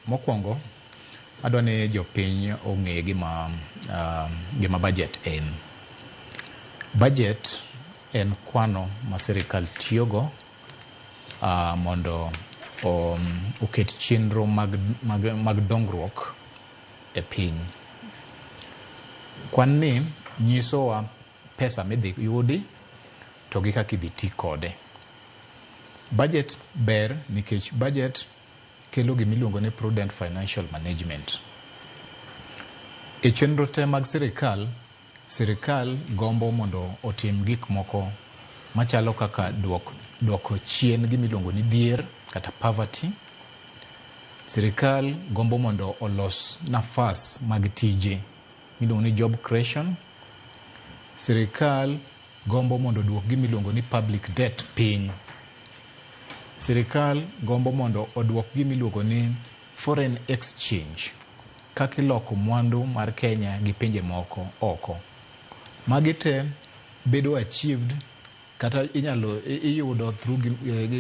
Mokwongo adwa ni jopiny ong'e gima budget en. Budget en kwano ma sirikal tiyogo mondo oket chenro mag dongruok e piny. Kwan ni nyisowa pesa midhi yudi to gi kaka idhi ti kode. Budget ber nikech budget kelo gimiluongo ni prudent financial management. E chenro te mag sirikal, sirikal gombo mondo otim gik moko machalo kaka duoko chien gimiluongo ni dhier kata poverty. Sirikal gombo mondo olos nafas mag tije miluongo ni job creation. Sirikal gombo mondo oduok gimiluongo ni public debt piny. Sirikal gombo mondo oduok gimiluongo ni foreign exchange, kaka iloko mwandu mar Kenya gi pinje moko oko. Magi te bedo achieved kata inyalo iyudo through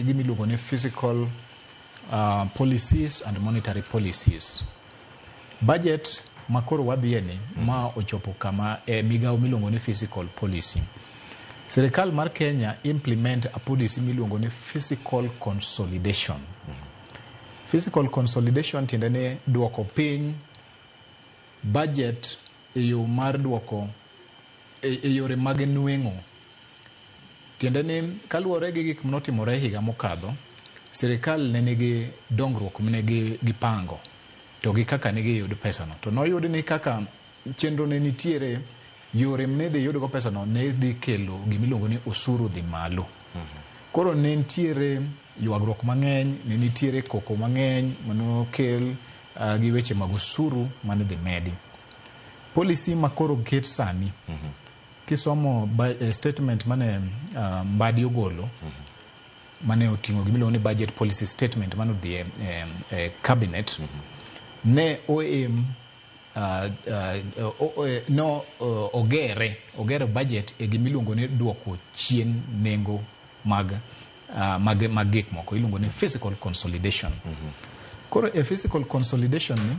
gimiluongo ni fiscal policies and monetary policies. Budget makoro wadhiye ni ma ochopo kama e migawo miluongo ni fiscal policy. Sirikal mar Kenya implement a policy miluongo ni fiscal consolidation. Fiscal consolidation tiende ni duoko piny budget e yo mar duoko e yore mag nweng'o. Tiende ni kaluwore gi gik manotimore higa mokadho, sirikal ne nigi dongruok mane gipango to gi kaka ne giyud pesano. To noyud ni kaka chenro ne nitiere, yore mane idhi yudgo pesano ne dhi kelo gimiluongo ni osuru dhi malo. Koro ne nitiere ywagruok mang'eny, ne nitiere koko mang'eny manokel gi weche mag osuru mane dhi medi. Policy makoro oket sani, kisomo statement mane Mbadi ogolo, mane oting'o gimiluongo ni budget policy statement mane odhi e cabinet, ne oaim no ogero budget e gimiluongo ni duoko chien nengo mag gik moko iluongo ni fiscal consolidation. Koro e fiscal consolidation ni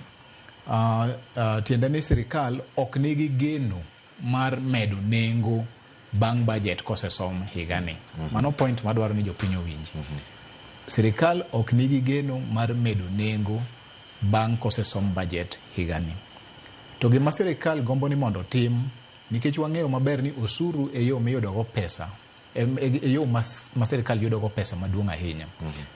tiende ni sirikal ok nigi geno mar medo nengo bang' budget kosesom higani. Mano point madwaro ni jopiny owinji. Sirikal ok nigi geno mar medo nengo bang' kosesom budget higani. To gima sirikal gombo ni mondo otim, nikech wang'eyo maber ni osuru e yo miyudogo pesa, e yo ma sirikal yudogo pesa maduong' ahinya.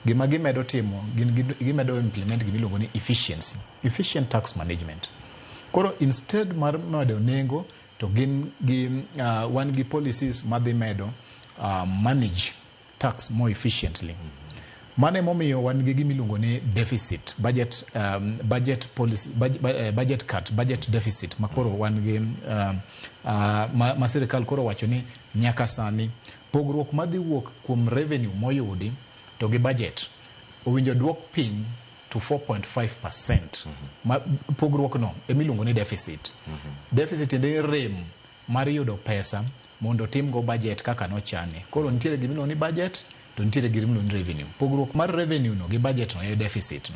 Gima gimedo timo, gin gimedo implement gimiluongo ni efficiency, efficient tax management. Koro instead mar medo nengo, to gin gi wan gi policies madhi medo manage tax more efficiently. Mano emomiyo wan gi gimiluongo ni deficit budget, budget policy, budget cut, budget deficit makoro wan gi ma sirikal koro wacho ni nyaka sani pogruok madhi wuok kuom revenue moyudi to gi budget owinjo duok piny to 4.5%. Ma pogruok no emiluongo ni deficit. Deficit tiende ni rem mar yudo pesa mondo otimgo budget kaka nochane. Koro nitiere gimiluongo ni budget to nitiere gimiluongo ni revenue. Pogruok mar revenue no gi budget no e deficit no.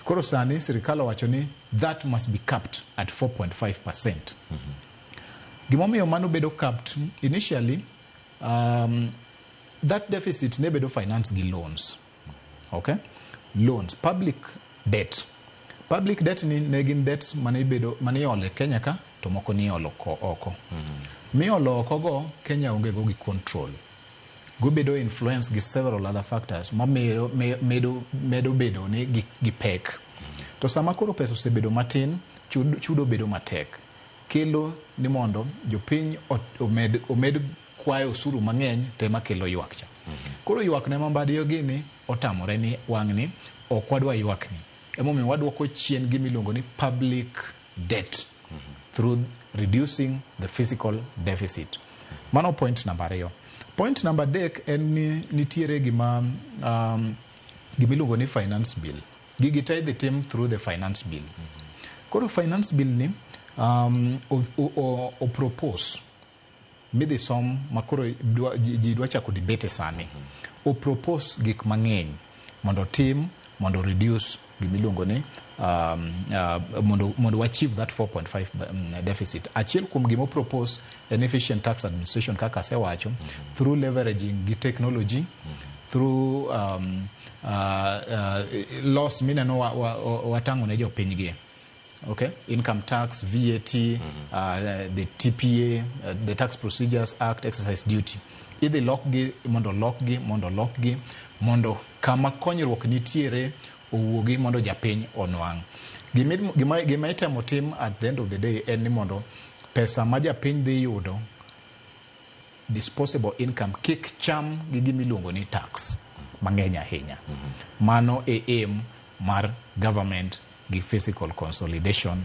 Koro sani sirikal owacho ni that must be capped at 4.5%. Gimomiyo mano bedo capped initially, that deficit ne bedo finance gi loans. Okay? Loans, public debt. Public debt ni ne gin debts mane ibedo mane iolo e Kenya ka to moko ni iolo oko. Miolo oko go Kenya onge go gi control. Gibedo influence gi several other factors ma medo bedo ni gi pek. To sama koro pesa osebedo matin, chudo bedo matek. Kelo ni mondo jopiny omed kwayo osuru mang'eny to ema kelo ywak cha. Koro ywak ne ma Mbadi gini otamore ni wang'ni ok wadwa ywakni. Emomiyo wadwoko chien gimiluongo ni public debt through reducing the fiscal deficit. Mano point namba 2. Point namba 3 en ni nitiere gimiluongo ni finance bill. Gigi te idhi tim through the finance bill. Koro finance bill ni o propose midhi som makoro ji dwa chako debate sani. O propose gik mang'eny mondo tim mondo reduce Gimiluongo ni mondo achieve that 4.5 deficit. Achiel kuom gimo propose en efficient tax administration, kaka asewacho, through leveraging gi technology, through laws mineno watang'o ne jopiny gi, okay, income tax, VAT, the TPA, the Tax Procedures Act, excise duty, idhi lokgi mondo lokgi mondo lokgi mondo kama konyruok nitiere owuogi mondo japiny onwang' gima itemo tim. At the end of the day, en ni mondo pesa ma japiny dhi yudo, disposable income, kik cham gi gimiluongo ni tax mang'eny ahinya. Mano e aim mar government gi fiscal consolidation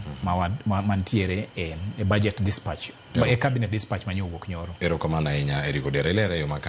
mantiere e budget dispatch, e cabinet dispatch manyowuok nyoro. Erokamano ahinya, Eric Odera, ilere e yo makare.